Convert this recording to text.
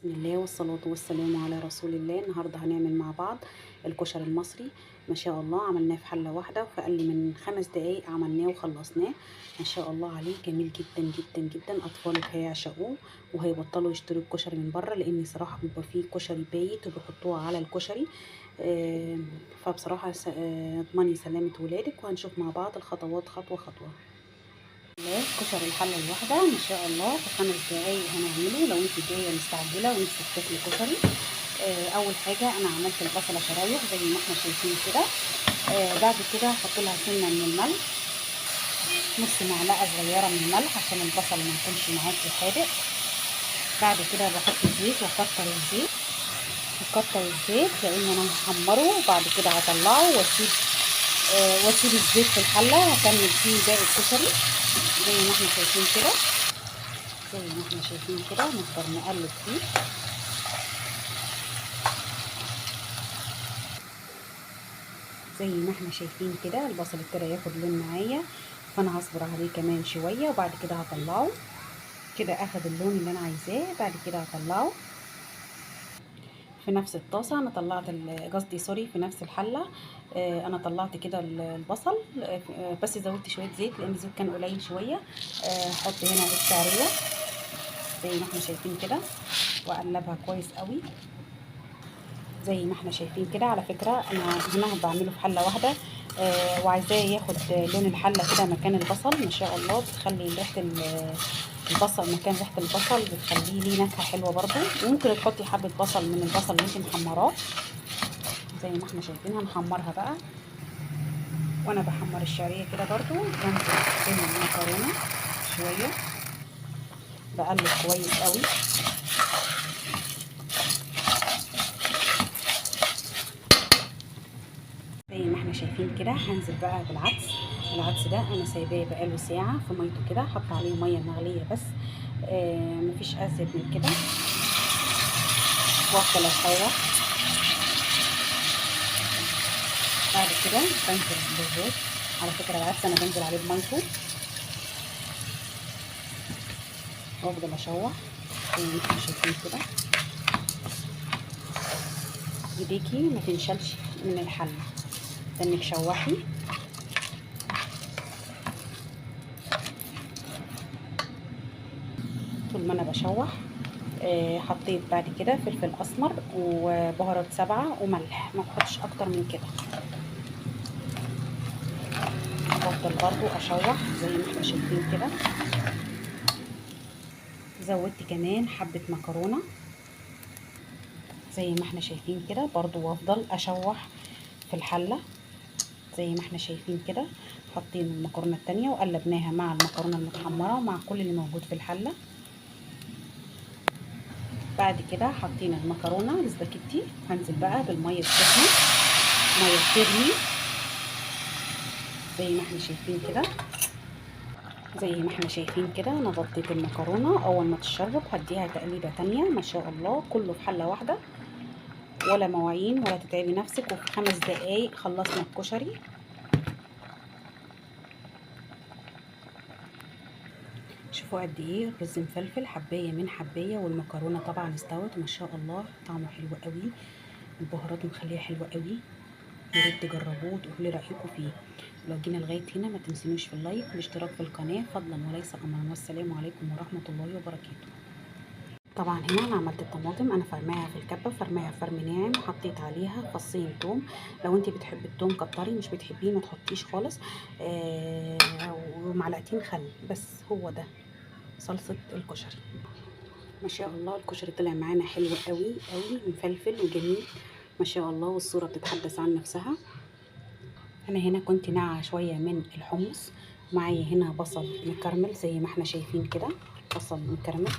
بسم الله والصلاة والسلام على رسول الله. النهاردة هنعمل مع بعض الكشري المصري. ما شاء الله عملناه في حلة واحدة وفي أقل من 5 دقايق عملناه وخلصناه. ما شاء الله عليه، جميل جدا جدا جدا. أطفالك هيعشقوه وهيبطلوا يشتروا الكشري من بره، لأن صراحة بيبقى فيه كشري بايت وبيحطوه على الكشري. فبصراحة اضمني سلامة ولادك. وهنشوف مع بعض الخطوات خطوة خطوة. كشري الحلة الواحدة ما شاء الله في 5 دقايق هنعمله. لو انت جاية مستعجلة ونفسك تاكلي كشري، اول حاجة انا عملت البصله شرايح زي ما احنا شايفين كده. بعد كده هحط لها سنة من الملح، نص معلقه صغيرة من الملح عشان البصل ما يكونش معاكي حادق. بعد كده بحط الزيت واكتر الزيت، واكتر الزيت لان انا هحمره وبعد كده هطلعه واسيب الزيت في الحلة هكمل فيه باقي الكشري زي ما احنا شايفين كده. زي ما احنا شايفين كده نقدر نقلب فيه. زي ما احنا شايفين كده البصل ابتدى ياخد لون معايا، فانا هصبر عليه كمان شوية وبعد كده هطلعه. كده اخد اللون اللي انا عايزاه، بعد كده هطلعه في نفس الطاسه. انا طلعت قصدي سوري في نفس الحلة. انا طلعت كده البصل، بس زودت شوية زيت لان الزيت كان قليل شوية. هحط هنا الشعرية زي ما احنا شايفين كده واقلبها كويس قوي زي ما احنا شايفين كده. على فكرة انا هنا بعمله في حله واحدة، وعايزاه ياخد لون الحلة كده مكان البصل. ما شاء الله بتخلي ريحه البصل مكان ريحه البصل، بتخليه ليه نكهة حلوة برده. وممكن تحطي حبه بصل من البصل اللي انت محمراه زي ما احنا شايفين. هنحمرها بقى، وانا بحمر الشعرية كده برده جنب المكرونه شوية، بقلب كويس قوي. زي ما احنا شايفين كده هنزل بقى بالعدس. العدس ده انا سايباه بقاله ساعة في ميته كده، حط عليه مية مغليه بس، مفيش ازيد من كده. وافضل اشوح. بعد كده بنزل بالرز. على فكرة العدس انا بنزل عليه بميته وافضل اشوح زي ما احنا شايفين كده. ايديكي ما تنشلش من الحلة، استني تشوحي. طول ما انا بشوح حطيت بعد كده فلفل اسمر وبهارات 7 وملح، ما بحطش اكتر من كده. بفضل برضو اشوح زي ما احنا شايفين كده. زودت كمان حبة مكرونة زي ما احنا شايفين كده برضو، وافضل اشوح في الحلة زي ما احنا شايفين كده. حاطين المكرونة التانية وقلبناها مع المكرونة المتحمرة ومع كل اللي موجود في الحلة. بعد كده حطينا المكرونة الاسباجيتي. هنزل بقى بالمية السخنة، مية بتغلي زي ما احنا شايفين كده. زي ما احنا شايفين كده انا غطيت المكرونة. اول ما تشرب هديها تقليبة تانية. ما شاء الله كله في حلة واحدة، ولا مواعين ولا تتعبي نفسك، وفي 5 دقايق خلصنا الكشري. شوفوا قد ايه الرز مفلفل حبايه من حبايه، والمكرونه طبعا استوت ما شاء الله، طعمه حلو قوي، البهارات مخليه حلوة قوي. يا ريت تجربوه وتقولوا لي رايكم فيه. لو جينا لغاية هنا ما تنسونيش في ال like والاشتراك في القناة فضلا وليس امرا. والسلام عليكم ورحمة الله وبركاته. طبعا هنا انا عملت الطماطم، انا فرماها في الكبه، فرماها فرم ناعم، وحطيت عليها 2 فص توم. لو انت بتحبي التوم كتري، مش بتحبيه ما تحطيش خالص. ومعلقتين خل بس، هو ده صلصه الكشري. ما شاء الله الكشري طلع معانا حلو قوي قوي، مفلفل وجميل ما شاء الله، والصورة بتتحدث عن نفسها. انا هنا كنت ناعه شوية من الحمص، معايا هنا بصل مكرمل زي ما احنا شايفين كده، بصل مكرمل.